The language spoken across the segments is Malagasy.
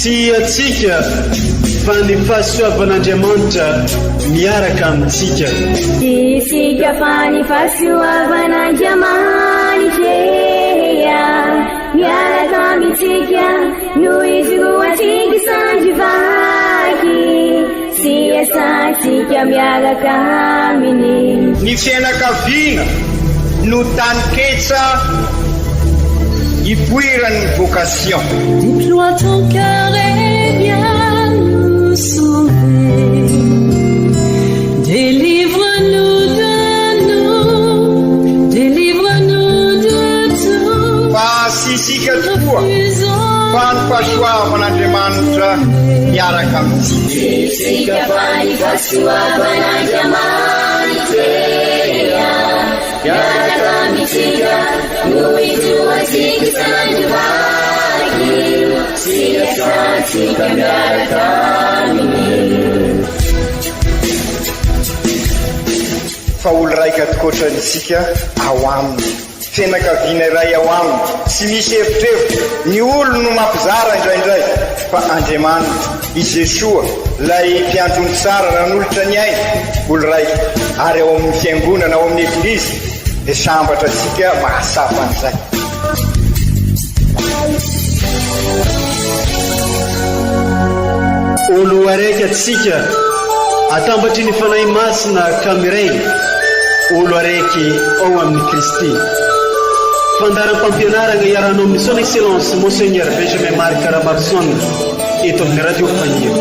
Tsy antsika fa ny fahasoavan'Andriamanitra miaraka amintsika. Tsy isika fa ny fahasoavan'Andriamanitra miaraka amintsika no ijoroantsika sandry vaky sy iasantsika miaraka aminy. Ny fianakaviana no taninketsa ipoiran'ny vocation. Déploie ton cœur et viens nous sauver. Délivre-nous de nous, délivre-nous de tout. Fa tsy isika tokoa fa ny fahasoavan'Andriamanitra miaraka amintsika. Tsy isika fa ny fahasoavan'Andriamanitra miaraka amintsika no ijoroantsika sandry vaky sy iasantsika miaraka aminy. Fa olo raika tokoatrany isika ao aminy. Fianakaviana iray ao aminy, tsy misy evitrevitra, ny olony no mampizara indraindray, fa Andriamanitra, i Jesoa, ilay mpiandry ondry tsara nanolotra ny ainy, olo raika, ary ao amin'ny Fiangonana, ao amin'ny Eglizy, dia sambatra antsika mahatsapa an'izay. Olo araiky antsika, atambatry ny Fanahy Masina ka miray, olo araiky ao amin'i Kristy. Fandaharam-pampianaragna iarahanao amin'ny Son Excellence Monseigneur Benjamin Marc Ramaroson eto amin'ny Radio Faniry.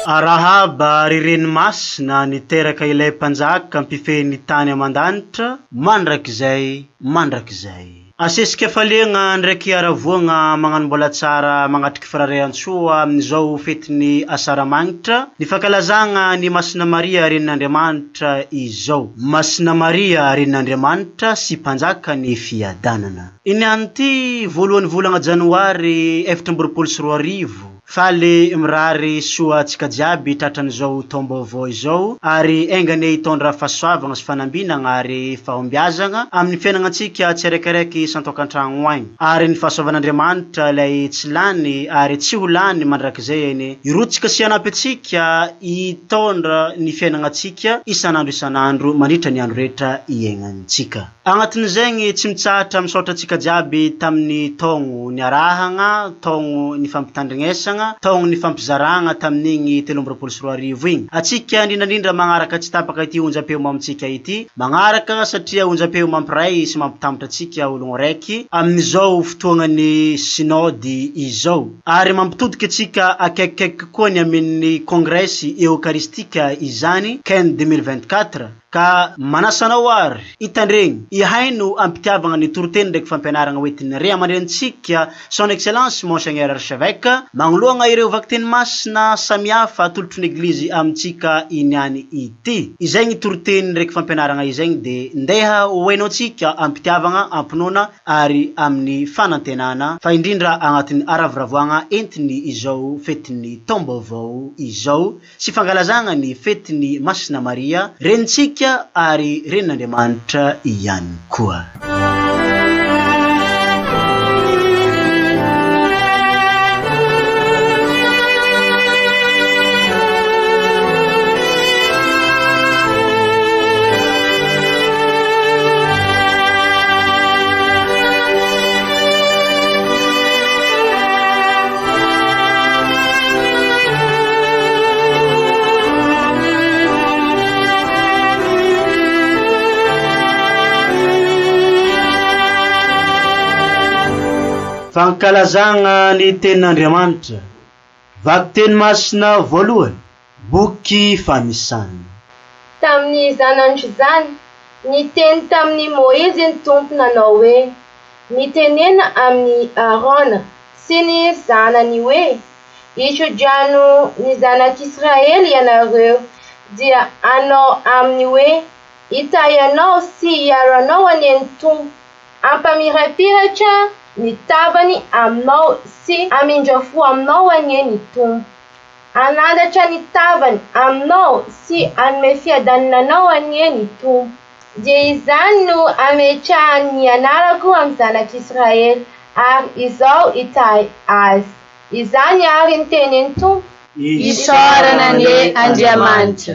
Arahaba ry Reny Masina niteraka ilay Mpanjaka mpifehy ny tany aman-danitra mandrakizay mandrakizay. Asesika hafaliagna ndraiky haravoagna magnano mbola tsara magnatriky firariantsoa amin'izao fetin'ny Asaramanitra, ny fankalazagna an'i Masina Maria Renin'Andriamanitra izao. Masina Maria Renin'Andriamanitra sy Mpanjakan'ny Fiadanana. Iny an'ity voalohan'ny volagna janoary 2024, Faly mirary soa antsika jiaby tratran'izao taom-baovao izao ary enga anie hitondra fahasoavagna sy fanambinagna ary fahombiazagna amin'ny fiainagnantsika tsiraikiraiky isan-tokantragno agny ary ny fahasoavan'Andriamanitra ilay tsy lany ary tsy ho lany mandrakizay anie hirotsaka sy hanampy antsika hitondra ny fiainagnantsika isan'andro isan'andro mandritra ny andro rehetra iaignantsika. Agnatin'izegny, tsy mitsahatra misaotra antsika jiaby tamin'ny taogno niarahagna, taogno nifampitandrignesagna, taogno nifampizaragna tamin'igny 2023 igny. Antsika indrindrandrindra magnaraka tsy tapaka ity onjam-peo mamintsika ity, magnaraka satria onjam-peo mampiray sy mampitambatra antsika ologno raiky amin'izao fotoagnan'ny Synode izao, ary mampitodika antsika akaikikaiky kokoa ny amin'ny Kongresy Eokaristika izany, Ken 2024. Ka manasa anao ary hitandregny, hihaino am-pitiavagna ny toriteny ndraiky fampianaragna hoentin'ny Ray aman-drenintsika Son Excellence Monseigneur Archevêque magnoloagna ireo vakiteny masina samihafa atolotry ny Eglizy amintsika iniany ity. Izegny toriteny ndraiky fampianaragna izegny de ndeha ho hainoantsika am-pitiavagna, am-pinoana ary amin'ny fanantenana fa indrindra agnatin'ny haravoravoagna entiny izao fetin'ny taom-baovao izao. sy fankalazagna ny fetin'i Masina Maria, Renintsika ary Renin'Andriamanitra ihany koa. Fankalazagna ny Tenin'Andriamanitra, Vakiteny Masina voalohany, Boky Fanisana. Tamin'izany andro izany, niteny tamin'i Môizy ny Tompo nanao hoe, Mitenena amin'i Aarôna sy ny zanany hoe, Hitso-drano ny zanak'Israely ianareo, dia hanao aminy hoe, Hitahy anao sy hiaro anao anie ny Tompo, hampamirapiratra ny tavany aminao sy hamindra fo aminao anie ny Tompo. Hanandratra ny tavany aminao sy hanome fiadanana anao anie ny Tompo. Dia izany no hametrahany ny anarako amin'ny zanak'Israely, ary Izaho hitahy azy. Izany àry ny tenin'ny Tompo. Isaorana anie Andriamanitra.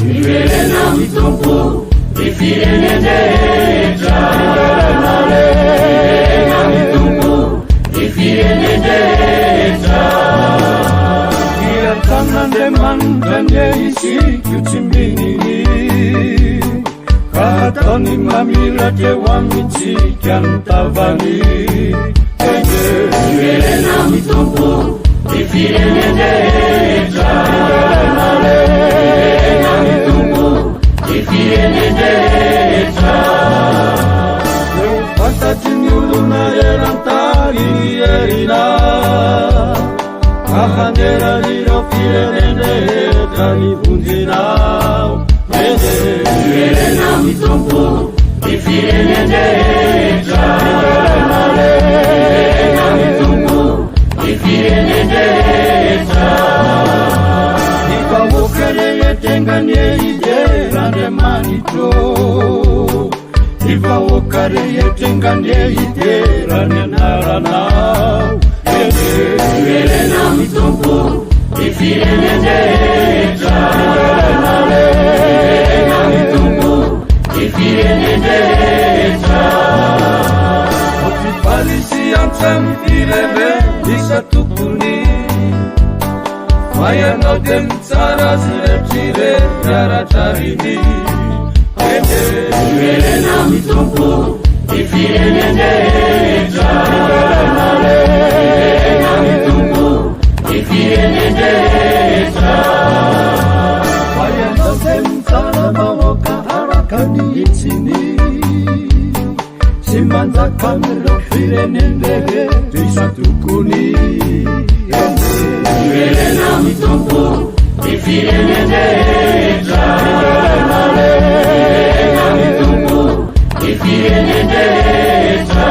Miverena amin'ny Tompo ry firenen-drehetra. Miverena amin'ny Tompo ry firenen-drehetra. Hiatan'Andriamanitra anie isika io tsimbininy ka ataony mamiratra eo amintsika ny tavany. Miverena amin'ny Tompo ry firenen-drehetra. Miverena amin'ny Tompo ry firenen-drehetra. Eo fantatry ny olona eran-tany ny herinao, ka haneran'ireo firenen-drehetra ny vonjinao. Miverena amin'ny Tompo ry firenen-drehetra. Miverena amin'ny Tompo ry firenen-drehetra. Ny vahoaka rehetra enga anie hidera Andriamanitro. Ny vahoaka rehetra enga anie hidera ny anaranao. Miverena amin'ny Tompo ry firenen-drehetra. Miverena amin'ny Tompo ry firenen-drehetra. Mampifaly sy antsa ny firenen isan-tokony. Fa ianao dia mitsara azy irery ara-drariny. Miverena amin'ny Tompo ry firenen-drehetra. Miverena amin'ny Tompo ry firenen-drehetra. Fa ianao dia mitsara vahoaka araka ny hitsiny sy manjaka amin'ireo firenen-drehetra isan-tokony. Miverena amin'ny Tompo ry firenen-drehetra. Miverena amin'ny Tompo ry firenen-drehetra.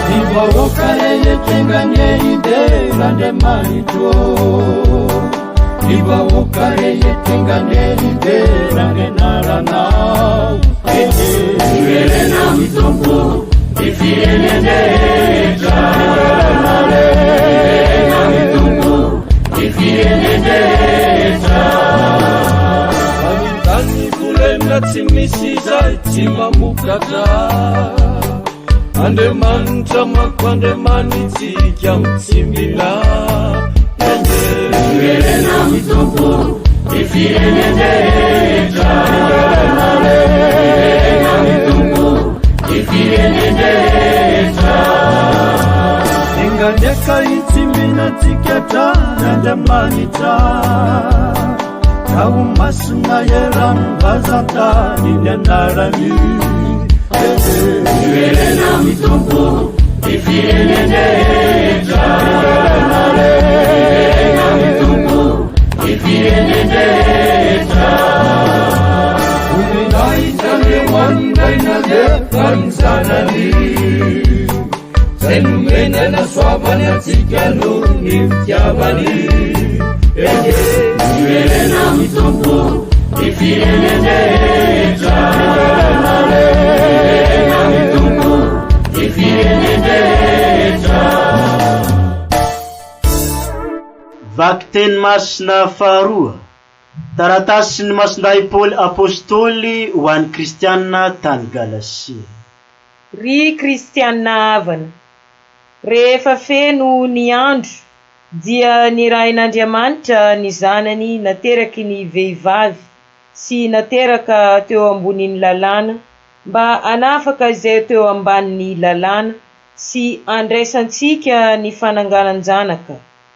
Ny vahoaka rehetra enga anie hidera Andriamanitro. Ny vahoaka rehetra enga anie hidera ny anaranao. Miverena amin'ny Tompo ry firenen-drehetra. Miverena amin'ny Tompo ry firenen-drehetra. Any tany volena tsy misy izay tsy mamokatra. Andriamanitra manko Andriamanitsika mitsimbina. Miverena amin'ny Tompo ry firenen-drehetra. Miverena amin'ny Tompo ry firenen-drehetra. Enga anie ka hitsimbina antsika hatrany Andriamanitra. Ka ho masina eran'ny vazan-tany ny anarany. Miverena amin'ny Tompo ry firenen-drehetra. Miverena amin'ny Tompo ry firenen-drehetra. Voninahitra anie ho an'ny Ray nandefa ny Zanany, izay nomeny hanasoavany antsika noho ny fitiavany. Miverena amin'ny Tompo ry firenen-drehetra. Miverena amin'ny Tompo ry firenen-drehetra. Vakiteny masina faharoa, taratasin'ny Masindahy Paoly Apostoly ho an'ny Kristiana tany Galasia. Ry Kristiana havana, rehefa feno ny andro dia nirahin'Andriamanitra ny Zanany nateraky ny vehivavy sy nateraka teo ambonin'ny lalàna mba hanafaka izay teo ambanin'ny lalàna sy handraisantsika ny fananganan-janaka.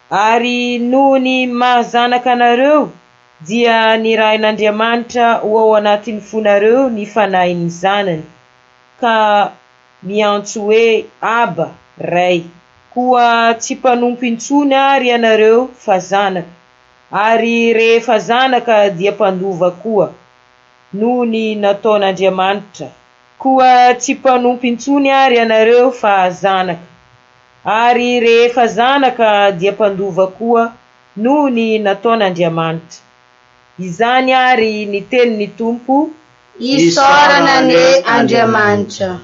Ary noho ny maha zanaka anareo dia nirahin'Andriamanitra ho ao anatin'ny fonareo ny Fanahin'ny Zanany. ka miantso hoe, Aba, Ray. Koa tsy mpanompo intsony àry ianareo fa zanaka, ary rehefa zanaka dia mpandova koa, noho ny nataon'Andriamanitra. Koa tsy mpanompo intsony àry ianareo fa zanaka, ary rehefa zanaka dia mpandova koa noho ny nataon'Andriamanitra. Izany àry ny tenin'ny Tompo. Isaorana anie Andriamanitra.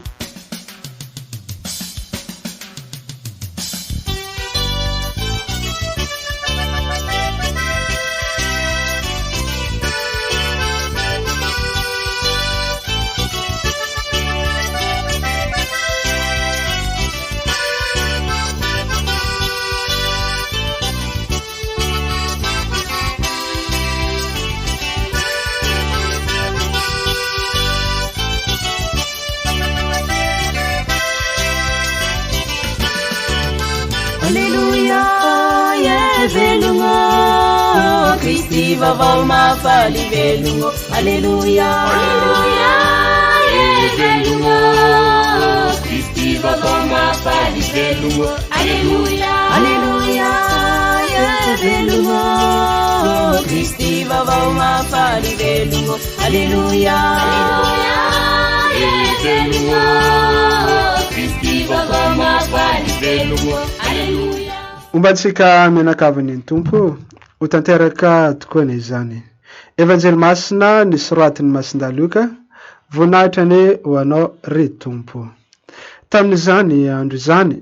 Aleloia, velogno, Kristy vaovao mahafaly velogno. Aleloia, Aleloia, velogno, Kristy vaovao mahafaly velogno. Aleloia, Aleloia, velogno, Kristy vaovao mahafaly velogno. Aleloia, Aleloia, velogno, Kristy vaovao mahafaly velogno. Aleloia. Homba antsika mianakavy ny Tompo, ho tanteraka tokoa anie izany. Evanjely Masina nosoratin'i Masindahy Lioka, Voninahitra anie ho Anao ry Tompo. Tamin'izany andro izany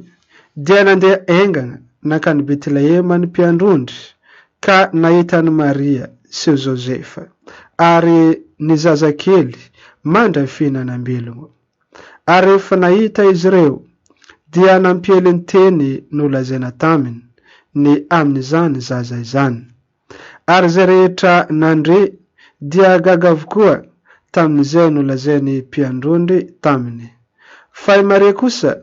dia nandeha haingana nankany Betlehema ny mpiandry ondry ka nahita an'i Maria sy Josefa ary ny zazakely mandray fihinanam-bilogno. Ary rehefa nahita izy ireo, dia nampiely ny teny nolazaina taminy ny amin'izany zaza izany. Ary izay rehetra nandre dia gaga avokoa tamin'izay nolazain'ny mpiandrondry taminy. Fa i Maria kosa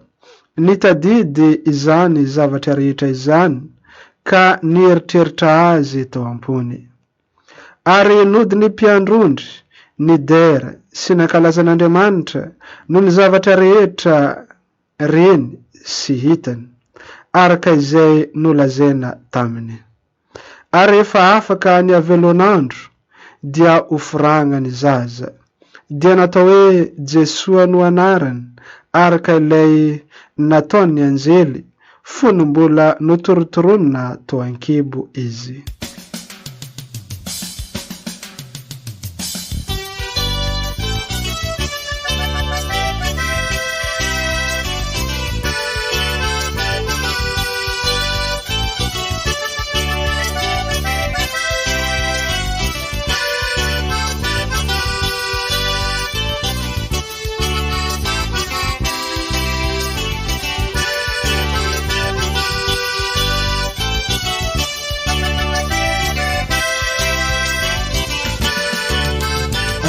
nitadidy izany zavatra rehetra izany ka nieritreritra azy tao am-pony. Ary nody ny mpiandrondry, nidera sy nankalaza an'Andriamanitra noho ny zavatra rehetra reny sy hitany, araka izay nolazaina taminy. Ary rehefa afaka ny havelon'andro dia hoforagna ny zaza. Dia natao hoe Jesoa no anarany, araka ilay nataon'ny anjely fony mbola notorotoronina tao an-kibo izy.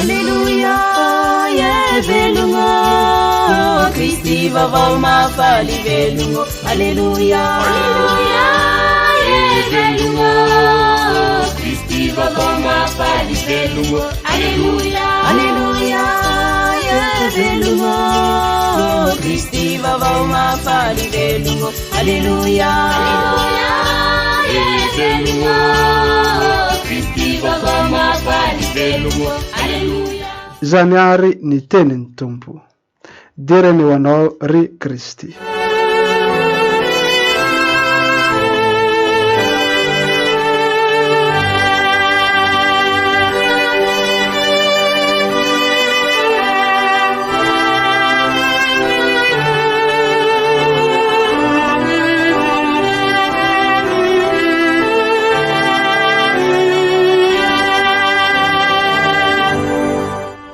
Aleloia, velogno, Kristy vaovao mahafaly velogno. Aleloia, Aleloia, velogno, Kristy vaovao mahafaly velogno. Aleloia, Aleloia, velogno, Kristy vaovao mahafaly velogno. Aleloia, Aleloia, velogno, Kristy vaovao mahafaly velogno. Aleloia. Izany àry ny tenin'ny Tompo. Dera anie ho Anao, ry Kristy.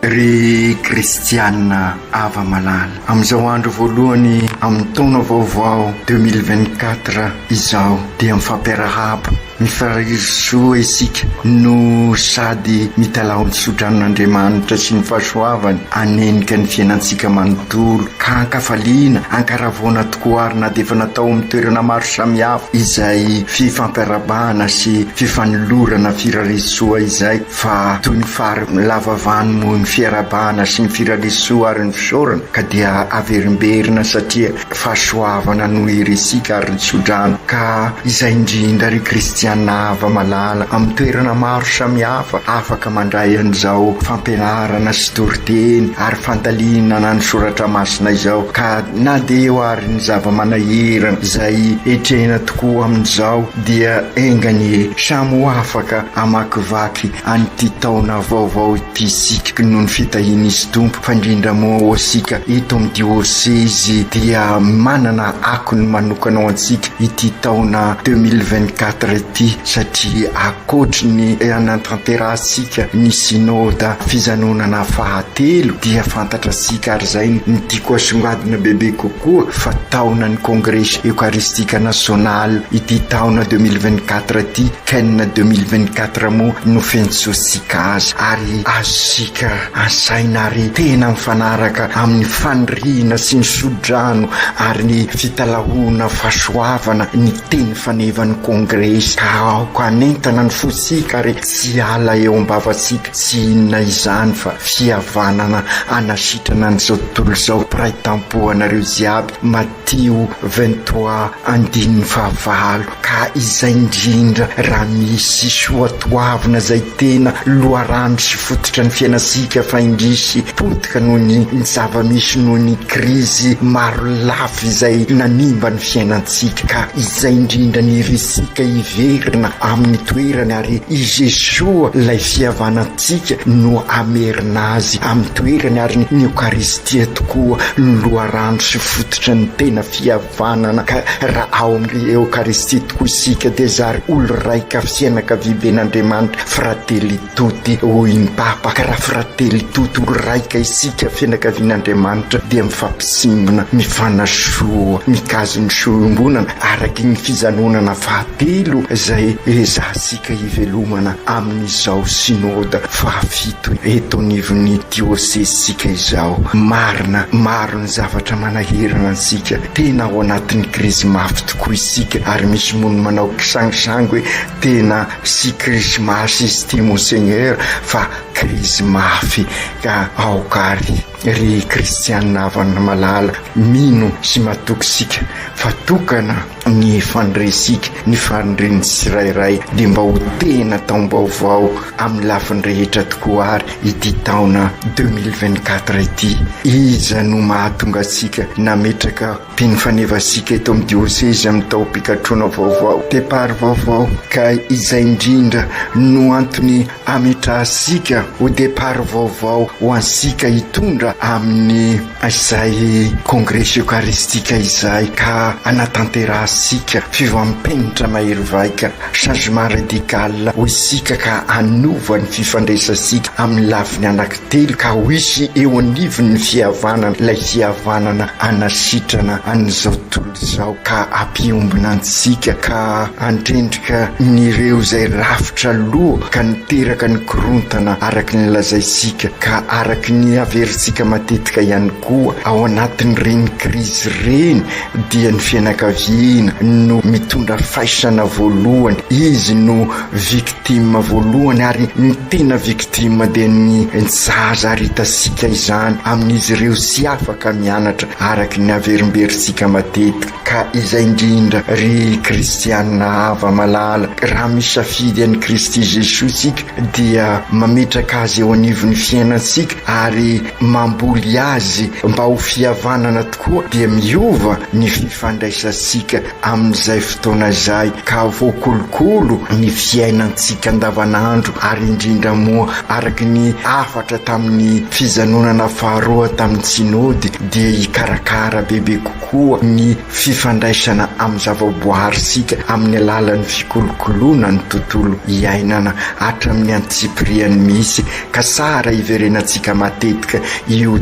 Ry kristiana hava-malala, amin'izao andro voalohany amin'ny taona vaovao 2024 izao dia mifampiarahaba. Mifariry soa isika no sady mitalaho ny tsodranon'Andriamanitra sy ny fahasoavany hanenika ny fiainantsika manontolo ka ankafaliana, ankaravoana tokoa ary na dia efa natao amin'ny toerana maro samihafa izay fifampiarabahana sy fifanolorana firarisoa izay fa toy ny fary lava vany moa ny fiarabahana sy ny firarisoa ary ny fisaorana ka dia averimberina satria Fahasoavana no irisika ary ny tsodrano ka izay indrindra ry kristiana hava malala amin'ny toerana maro samihafa afaka mandray an'izao fampianarana sy toriteny ary fandalinana ny soratra masina izao ka na dia eo ary ny zava-manahirana izay etrehina tokoa amin'izao dia enga anie samy ho afaka hamakivaky an'ity taona vaovao ity isika noho ny fitahian'Izy Tompo fa indrindra moa ho antsika eto amin'ny diosezy dia manana akony manokana ho antsika ity taona 2024 ity satria ankoatry ny hanatanterahantsika ny synoda fizanonana fahatelo dia fantatrasika ary izay no tiako asongadina bebe kokoa fa taonan'ny Kongresy Eokaristika Nasionaly ity taona 2024 ity. Ken 2024 moa no fiantsoantsika azy ary azontsika asaina ary tena mifanaraka amin'ny faniriana sy ny sodrano ary ny fitalahoana fahasoavana ny teny fanevan'ny Kongresy ka aoka hanentana ny fontsika ary tsy hiala eo am-bavantsika tsy inona izany fa fihavanana hanasitrana an'izao tontolo izao mpiray tampo anareo jiaby Matio 23 andininy fahavalo Ka izay indrindra raha misy soatoavina izay tena loharano sy fototra ny fiainantsika fa indrisy potika noho ny ny zava-misy noho ny krizy maro lafy izay nanimba ny fiainantsika ka izay indrindra ny risika hiverina amin'ny toerany ary i Jesoa ilay fihavanantsika no hamerina azy amin'ny toerany ary ny Eokaristia tokoa no loharano sy fototra ny tena fihavanana ka raha ao amin'ny Eokaristia tokoa isika dia zary olo-raika fianakaviamben'Andriamanitra, Fratelli tutti hoy ny Papa, ka raha Fratelli tutti olo-raika isika fianakavian'Andriamanitra dia mifampisimbina, mifanasoa, mikazo ny soa iombonana araky ny fijanonana fahatelo izay ezahantsika hivelomana amin'izao Synoda fahafito eto anivon'ny diosezintsika izao. Marina, maro ny zavatra manahirana antsika, tena ao anatin'ny krizy mafy tokoa isika ary misy moa ny manao kisangisangy hoe tena tsy krizy masy izy ity Monseigneur fa krizy mafy ka aoka ary ry kristianina havana malala mino sy matoky isika fa tokana ny fandresika ny fanirian'ny tsirairay dia mba ho tena taom-baovao amin'ny lafiny rehetra tokoa ary ity taona 2024 ity. Iza no mahatonga antsika nametraka teny fanevasika eto amin'ny diosezy amin'ny taom-pikatroana vaovao, départ vaovao, ka izay indrindra no antony ametrahantsika ho départ vaovao ho antsika hitondra amin'ny izay Kongresy Eokaristika izay ka hanatanterahantsika fiovam-penitra mahery vaika, changement radical, ho isika ka hanova ny fifandraisantsika amin'ny lafiny anankitelo ka ho hisy eo anivon'ny fihavanana ilay fihavanana hanasitrana an'izao tontolo izao ka hampiombona antsika ka handrendrika ny ireo izay rafitra loha ka niteraka ny korontana araka ny lazaintsika ka araka ny averintsika matetika ihany koa ao anatin'ireny krizy ireny dia ny fianakaviana no mitondra faisana voalohany, izy no victime voalohany ary ny tena victime dia ny zaza ary hitantsika izany amin'izy ireo tsy afaka mianatra araka ny averimberintsika matetika ka izay indrindra ry kristianina hava malala raha misafidy an'i Kristy Jesoa isika dia mametraka azy eo anivon'ny fiainantsika ary mamboly azy mba ho fihavanana tokoa dia miova ny fifandraisantsika amin'izay fotoana izay ka voakolokolo ny fiainantsika andavanandro ary indrindra moa araka ny hafatra tamin'ny fijanonana faharoa tamin'ny Synody dia hikarakara bebe kokoa ny fifandraisana amin'ny zavaboaharintsika amin'ny alalan'ny fikolokoloana ny tontolo iainana hatramin'ny antsipiriany mihitsy ka tsara hiverenantsika matetika io.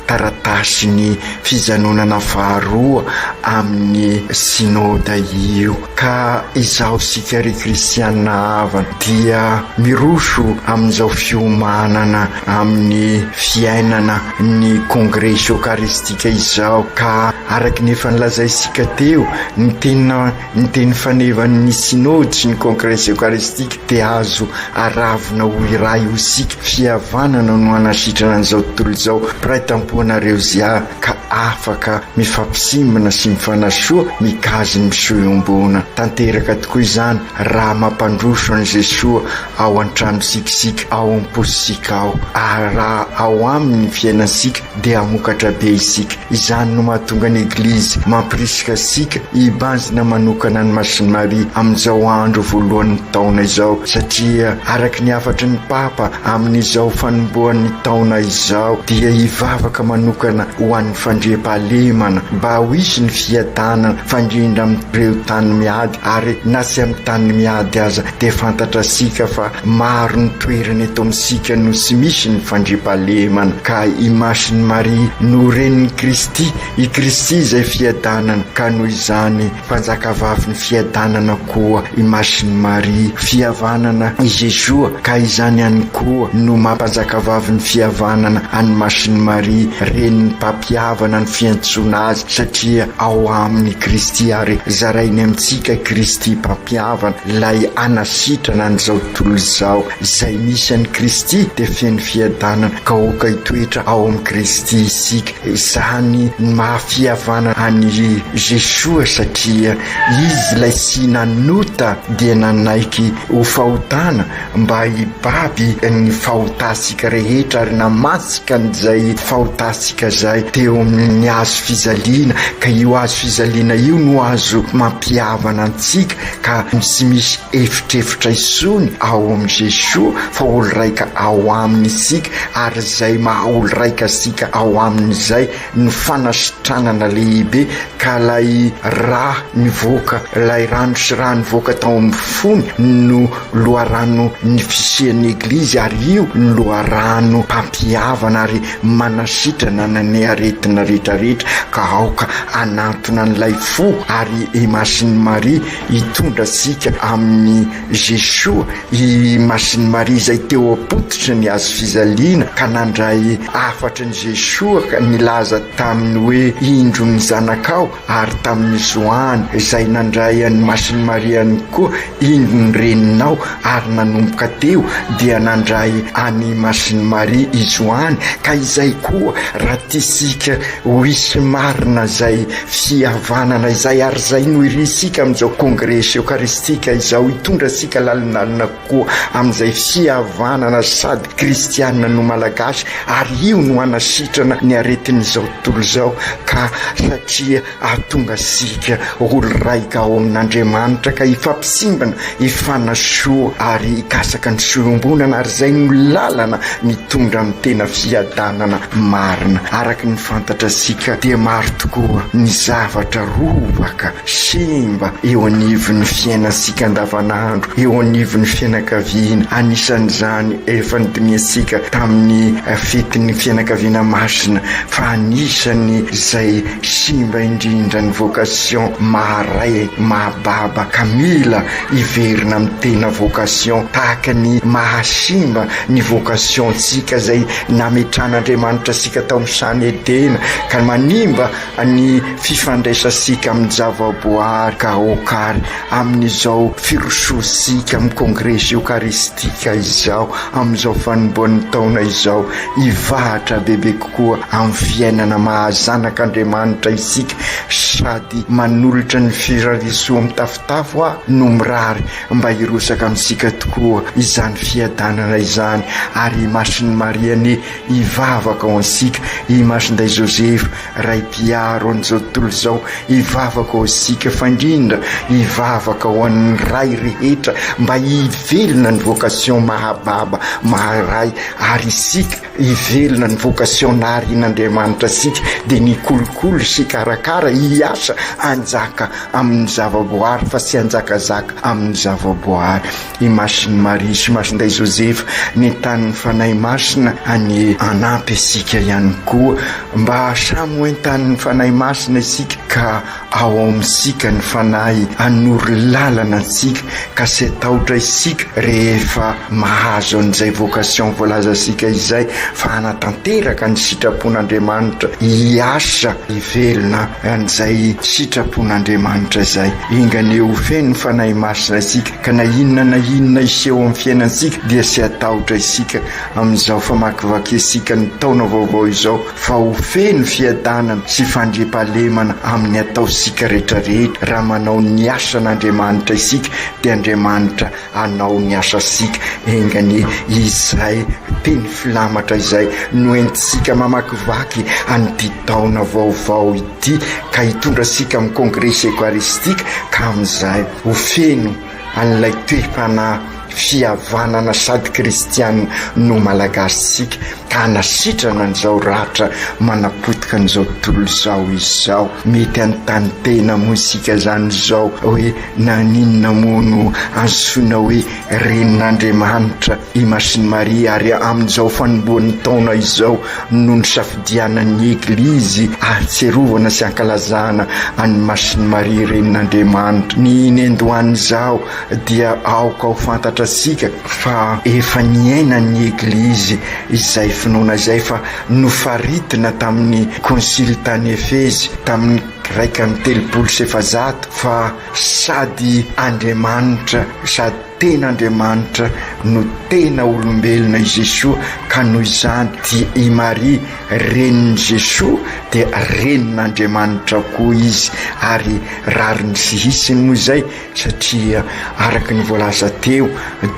taratasin'ny fijanonana faharoa amin'ny Synoda io. Ka izaho isika ry kristiana havana dia miroso amin'izao fiomanana amin'ny fiainana ny Kongresy Eokaristika izao ka araka ny efa nolazaintsika teo ny tena ny teny fanevan'ny Synode sy ny Kongresy Eokaristika dia azo aravona ho iray ho isika fihavanana no hanasitrana an'izao tontolo izao mpiray tampo anareo zia ka afaka mifampisimbina sy mifanasoa mikazy ny soa iombona. Tanteraka tokoa izany raha mampandroso an'i Jesoa ao an-tranontsika isika, ao am-pontsika ao, ary raha ao Aminy ny fiainantsika dia hamokatra be isika. Izany no mahatonga ny Eglizy mampirisika antsika hibanjina manokana an'i Masin'i Maria amin'izao andro voalohan'ny taona izao, satria araka ny hafatry ny Papa Amin'izao fanombohan'ny taona izao dia hivavaka manokana ho an'ny fandriampahalemana mba ho hisy ny fiadanana fa indrindra amin'ireo tany miady ary na tsy amin'ny tany miady aza dia fantatrasika fa maro ny toerana eto amintsika no tsy misy ny fandriampahalemana ka i Masin'i Maria no renin'i Kristy, i Kristy izay fiadanana ka noho izany Mpanjakavavin'ny fiadanana koa i Masin'i Maria, fihavanana i Jesoa ka izany ihany koa no maha Mpanjakavavin'ny fihavanana an'i Masin'i Maria, Renin'ny Mpampihavana ny fiantsoana azy satria ao aminy Kristy ary zarainy amintsika Kristy Mpampihavana ilay hanasitrana an'izao tontolo izao. Izay misy an'i Kristy dia feno fiadanana ka aoka hitoetra ao amin'i Kristy isika. Izany ny maha fihavanana an'i Jesoa satria Izy ilay tsy nanota dia nanaiky ho fahotana mba hibaby ny fahotantsika rehetra ary namantsika an'izay fahotantsika izay teo amin'ny hazo fijaliana ka io hazo fijaliana io no azo mampihavana antsika ka tsy misy efitrefitra intsony ao amin'i Jesoa fa olo raika ao aminy isika ary izay maha olo raika antsika ao aminy izay no fanasitranana lehibe ka ilay rà nivoaka ilay rano sy rà nivoaka tao amin'ny fony no loharano ny fisian'ny Eglizy ary io no loharano mpampihavana ary manasitrana ny aretina rehetrarehetra ka aoka hanantona an'ilay fo ary i Masin'i Maria Hitondra antsika amin'i Jesoa i Masin'i Maria izay teo am-pototry ny hazo fijaliana ka nandray hafatry ny Jesoa ka nilaza taminy hoe indro ny zanakao ary tamin'i Joany izay nandray an'i Masin'i Maria ihany koa indro ny reninao ary nanomboka teo dia nandray an'i Masin'i Maria i Joany ka izay koa raha tiantsika ho hisy marina izay Fihavanana izay ary izay no irintsika amin'izao Kongresy Eokaristika izao hitondra antsika lalindalina kokoa amin'izay fihavanana sady kristiana no malagasy ary io no hanasitrana ny aretin'izao tontolo izao ka satria hahatonga antsika ho olo-raika ao amin'Andriamanitra ka hifampisimbina hifanasoa ary hikasaka ny soa iombonana ary izay no lalana mitondra amin'ny tena fiadanana marina. Araka ny fantatrasika dia maro tokoa ny zavatra robaka, simba eo anivon'ny fiainantsika andavanandro, eo anivon'ny fianakaviana, anisan'izany efa nodinihantsika tamin'ny fetin'ny fianakaviana masina fa anisan'ny izay Simba indrindra ny vocation maha ray maha baba ka mila hiverina amin'ny tena vocation tahaka ny maha simba ny vocation ntsika izay nametran'Andriamanitra antsika tao amin'ny sahan'i Edena ka manimba ny fifandraisantsika amin'ny zavaboary ka aoka ary amin'izao firosoantsika amin'ny kongresy eokaristika izao amin'izao fanombohan'ny taona izao hivahatra bebe kokoa amin'ny fiainana maha zanak'Andriamanitra isika sady manolotra ny firarisoa mitafotafo aho no mirary mba hirotsaka amintsika tokoa izany fiadanana izany ary i Masin'i Maria anie hivavaka ho antsika, i Masinday Josefa Ray mpiaro an'izao tontolo izao hivavaka ho antsika fa indrindra hivavaka ho an'ny Ray rehetra mba hivelona ny vocation maha baba maha Ray ary isika. hivelona ny vocation naharian'Andriamanitra antsika dia ny hikolokolo sy hikarakara, hiasa, hanjaka amin'ny zavaboary fa tsy hanjakazaka amin'ny zavaboary. I Masin'i Maria sy Masindahy Josefa nentanin'ny Fanahy Masina anie hanampy antsika ihany koa mba samy ho entanin'ny Fanahy Masina isika ka ao amintsika ny Fanahy hanoro lalana antsika ka tsy hatahotra isika rehefa mahazo an'izay vocation voalazantsika izay fa hanatanteraka ny sitrapon'Andriamanitra hiasa hivelona an'izay sitrapon'Andriamanitra izay. Enga anie ho feno ny Fanahy Masina isika ka na inona na inona hiseho amin'ny fiainantsika dia tsy hatahotra isika amin'izao famakivakiantsika ny taona vaovao izao fa ho feno fiadanana sy fandriampahalemana amin'ny ataontsika rehetrarehetra. Raha manao ny asan'Andriamanitra isika dia Andriamanitra hanao ny asantsika. Enga anie izay teny filamatra izay no entintsika mamakivaky an'ity taona vaovao ity ka hitondra antsika amin'ny Kongresy Eokaristika ka amin'izay ho feno an'ilay toe-panahy fihavanana sady kristiana no Malagasy-tsika ka hanasitrana an'izao ratra manapotika an'izao tontolo izao izao. Mety hanontany tena moa isika izany izao hoe naninona moa no antsoina hoe Renin'Andriamanitra i Masin'i Maria ary amin'izao fanombohan'ny taona izao no nisafidianan'ny Eglizy ahatsiarovana sy ankalazana an'i Masin'i Maria Renin'Andriamanitra. Ny nendohan'izao dia aoka ho fantatrasika fa efa niainan'ny Eglizy izay finoana izay fa nofaritina tamin'ny Konsily tany Efezy tamin'ny 431 fa sady Andriamanitra sady tena Andriamanitra no tena olombelona i Jesoa ka noho izany dia i Maria renin'i Jesoa dia renin'Andriamanitra koa izy ary rariny sy hitsiny moa izay satria araka ny voalaza teo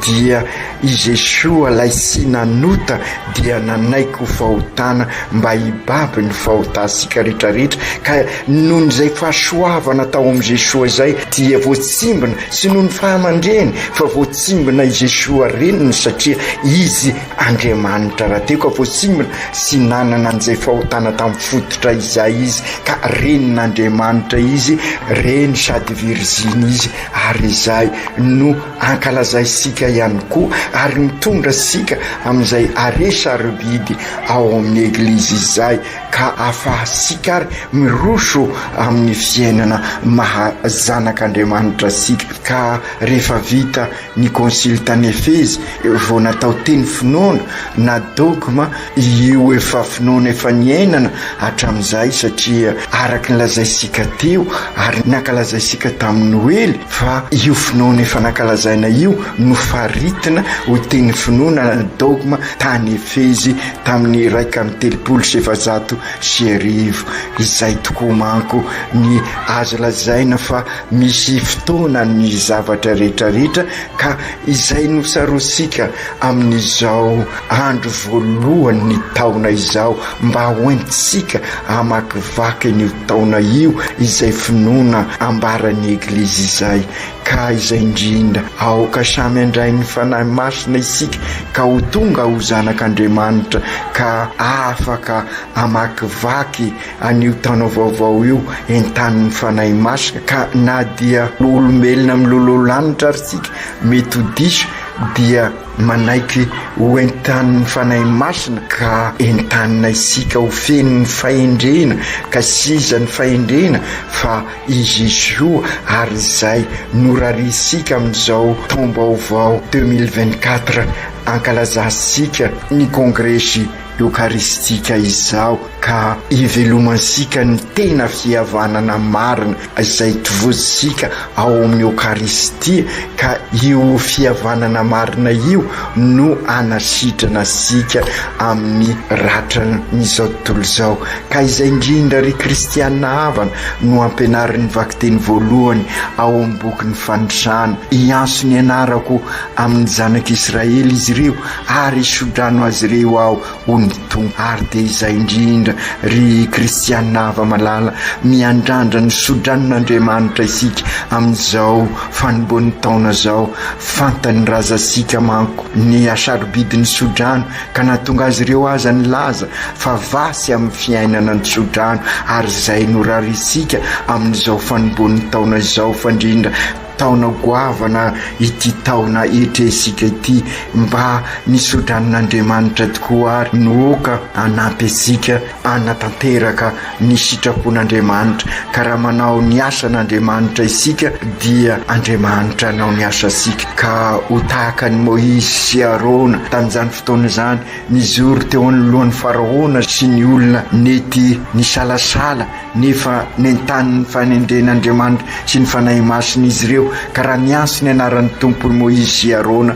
dia i Jesoa ilay tsy nanota dia nanaiky ho fahotana mba hibaby ny fahotantsika rehetrarehetra ka noho izay fahasoavana tao amin'i Jesoa izay dia voatsimbina tsy noho ny fahamandreny fa voatsimbina i Jesoa reniny satria izy Andriamanitra rahateo ka voatsimbina tsy nanana an'izay fahotana tamin'ny fototra izay izy ka renin'Andriamanitra izy, reny sady viriziny izy ary izay no ankalazaintsika ihany koa ary mitondra antsika amin'izay hare sarobidy ao amin'ny Eglizy izay ka ahafahantsika ary miroso amin'ny fiainana maha zanak'Andriamanitra antsika ka rehefa vita Ny konsily tany Efezy vao natao teny finoana na dogma io efa finoana efa niainana hatramin'izay satria araka ny lazaintsika teo ary nankalazaintsika tamin'ny Noely fa io finoana efa nankalazaina io no faritina ho teny finoana na dogma tany Efezy tamin'ny 1431. Izay tokoa manko ny azo lazaina fa Misy fotoana ny zavatra rehetra rehetra ka izay nosaroantsika amin'izao andro voalohan'ny taona izao mba hoentintsika hamakivaky an'io taona io izay finoana ambaran'ny Eglizy izay ka izay indrindra aoka samy handray ny Fanahy Masina isika ka ho tonga ho zanak'Andriamanitra ka afaka hamakivaky an'io taona vaovao io entanin'ny Fanahy Masina ka na dia olombelona miloloha lanitra ary tsika mety ho diso dia manaiky ho entanin'ny Fanahy Masina ka entanina isika ho feno ny fahendrena ka tsy iza ny fahendrena fa i Jesoa ary izay norariantsika amin'izao taom-baovao 2024 ankalazantsika ny kongresy Eokaristika izao ka ivelomantsika ny tena fihavanana marina izay tovozintsika ao amin'ny Eokaristia ka io fihavanana marina io no hanasitrana antsika amin'ny ratran'izao tontolo izao ka izay indrindra ry kristiana havana no ampianarin'ny vakiteny voalohany ao amin'ny bokin'ny Fanisana, hiantso ny anarako amin'ny zanak'Israely izy ireo ary hisodrano azy ireo aho, hoy ny Tompo. Ary dia izay indrindra. indrindra ry kristiana hava-malala, miandrandra ny sodranon'Andriamanitra isika amin'izao fanombohan'ny taona izao. Fantan'ny razantsika manko ny hasarobidin'ny sodrano ka nahatonga azy ireo aza nilaza fa vasy amin'ny fiainana ny tsodrano ary izay no raritsika amin'izao fanombohan'ny taona izao fa indrindra taona goavana ity taona etrehintsika ity mba ny tsodranon'Andriamanitra tokoa ary no oka hanampy antsika hanatanteraka ny sitrapon'Andriamanitra ka raha manao ny asan'Andriamanitra isika dia Andriamanitra hanao ny asantsika ka ho tahaka an'i Moizy sy Arona tamin'izany fotoana izany nijoro teo anoloan'i Faraona sy ny olona nety nisalasala nefa nentanin'ny fanendren'Andriamanitra sy ny Fanahy Masina izy ireo ka raha niantso ny anaran'ny Tompo i Moizy sy Arona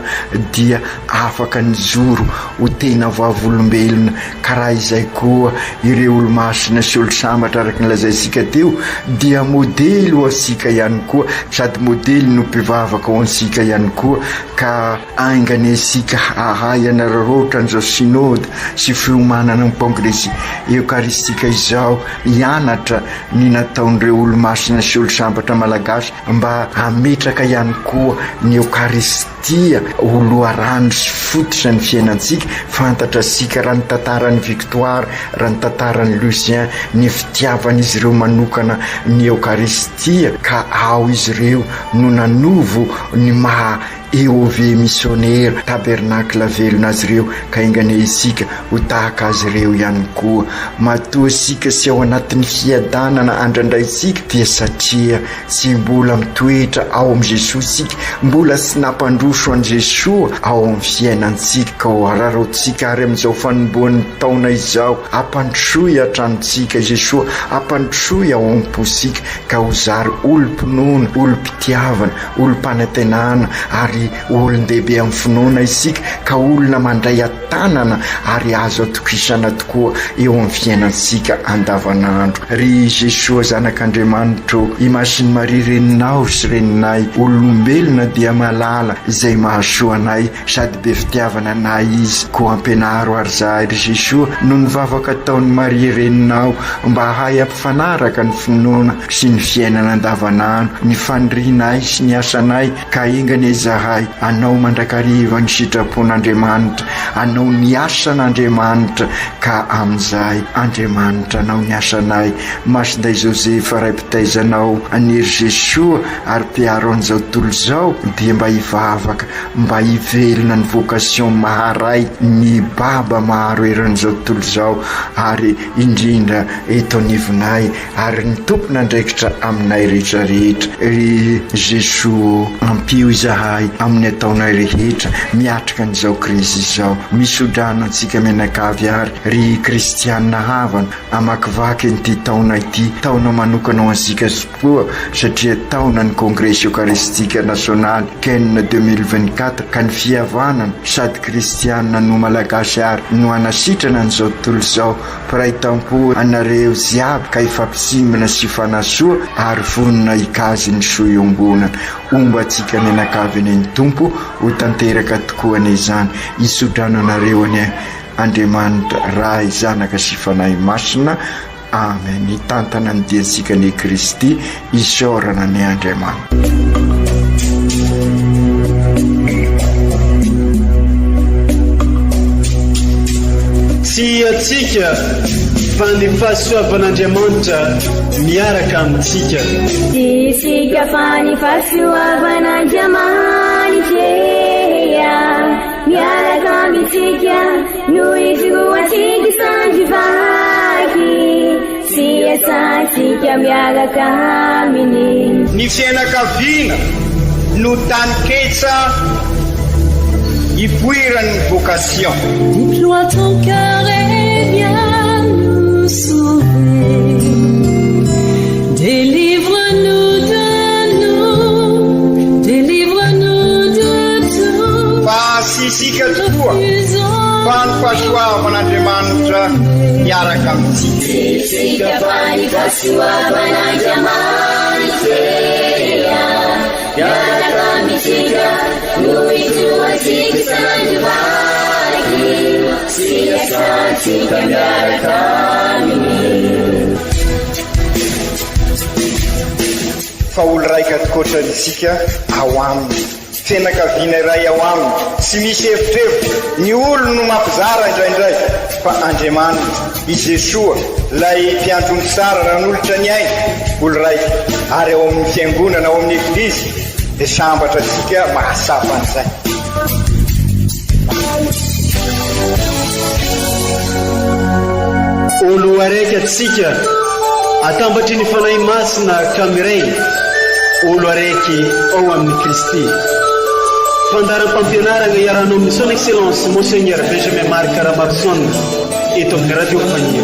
dia afaka nijoro ho tena vavolombelona Ka raha izay koa ireo olomasina sy olosambatra araka ny lazaintsika teo dia modely ho antsika ihany koa sady modely no mpivavaka ho antsika ihany koa ka aingana isika hahay hanararaotra an'izao synode sy fiomanana amin'ny kongresy eokaristika izao hianatra ny nataon'ireo olomasina sy olosambatra malagasy mba hametraka ihany koa ny eokaristia Tia ho loharano sy fototra ny fiainantsika, fantatra sika raha ny tantaran'i Victoire, raha ny tantaran'i Lucien, ny fitiavan'izy ireo manokana ny Eokaristia ka ao izy ireo no nanovo ny maha EOV misionera, Tabernacle velona azy ireo ka enga anie isika ho tahaka azy ireo ihany koa. Matoa isika sy ao anatin'ny fiadanana andrandraintsika dia satria Tsy mbola mitoetra ao amin'i Jesoa isika, mbola tsy nampandroso an'i Jesoa ao amin'ny fiainantsika. Ka ho araraotintsika ary amin'izao fanombohan'ny taona izao, ampandrosoy an-tranontsika Jesoa, ampandrosoy ao am-pontsika, ka ho zary olom-pinoana, olom-pitiavana, olom-panantenana ary olon-dehibe amin'ny finoana isika, ka olona mandray tanana ary azo atokisana tokoa eo amin'ny fiainantsika andavanandro. Ry Jesoa Zanak'Andriamanitra ô, i Masin'i Maria Reninao sy Reninay, olombelona dia mahalala izay mahasoa anay sady be fitiavana anay Izy, koa ampianaro ary izahay ry Jesoa noho ny vavaka ataon'i Maria Reninao mba hahay hampifanaraka ny finoana sy ny fiainana andavanandro, ny fanirianay sy ny asanay, Ka enga anie izahay hanao mandrakariva ny sitrapon'Andriamanitra, hanao ny asan'Andriamanitra, ka amin'izay Andriamanitra hanao ny asanay. Masindahy Josefa Ray mpitaiza anao anie ry Jesoa ary mpiaro an'izao tontolo izao dia mba hivavaka mba hivelona ny vocation maharay ny baba maro eran'izao tontolo izao ary indrindra eto anivonay ary ny tompon'andraikitra aminay rehetra rehetra. Ry Jesoa ô, ampio izahay amin'ny ataonay rehetra miatrika an'izao krizy izao. Misodrano antsika mianakavy ary ry kristiana havana hamakivaky an'ity taona ity, taona manokana ho antsika tokoa satria taonan'ny Kongresy Eokaristika Nasionaly, Ken 2024, ka ny fihavanana sady kristiana no malagasy ary no hanasitrana an'izao tontolo izao. Mpiray tampo anareo jiaby ka hifampitsimbina sy hifanasoa ary vonona hikazy ny soa iombonana. Homba antsika mianakavy anie ny Tompo, ho tanteraka tokoa anie izany. Hitsodrano anareo anie Andriamanitra Ray, Zanaka sy Fanahy Masina. Amen. Hitantana ny diantsika anie Kristy. Isaorana anie Andriamanitra. Tsy antsika fa ny fahasoavan'Andriamanitra miaraka amintsika. Tsy isika fa ny fahasoavan'Andriamanitra miaraka amintsika no ijoroantsika sandry vaky. Sy iasantsika miaraka aminy. Ny fianakaviana no taninketsa ipoiran'ny vocation. Déploie ton cœur et viens nous sauver. Délivre-nous de nous, délivre-nous de tout. Fa tsy isika tokoa fa ny fahasoavan'Andriamanitra miaraka amintsika. Tsy isika fa ny fahasoavan'Andriamanitra miaraka amintsika no ijoroantsika sandry vaky sy iasantsika miaraka aminy. Fa olo raika tokoatrany isika ao Aminy. Fianakaviana iray ao Aminy. Tsy misy evitrevitra. Ny olo no mampizara indraindray. Fa Andriamanitra, i Jesoa, Ilay Mpiandry omby tsara nanolotra ny ainy, olo raika. Ary ao amin'ny Fiangonana, ao amin'ny Eglizy, dia sambatra antsika mahatsapa an'izay. Olo araiky atsika atambatry ny Fanahy Masina ka miray olo araiky ao amin'i Kristy. Fandaharam-pampianaragna iarahanao amin'ny Son Excellence Monseigneur Benjamin Marc Ramaroson eto amin'ny Radio Faniry.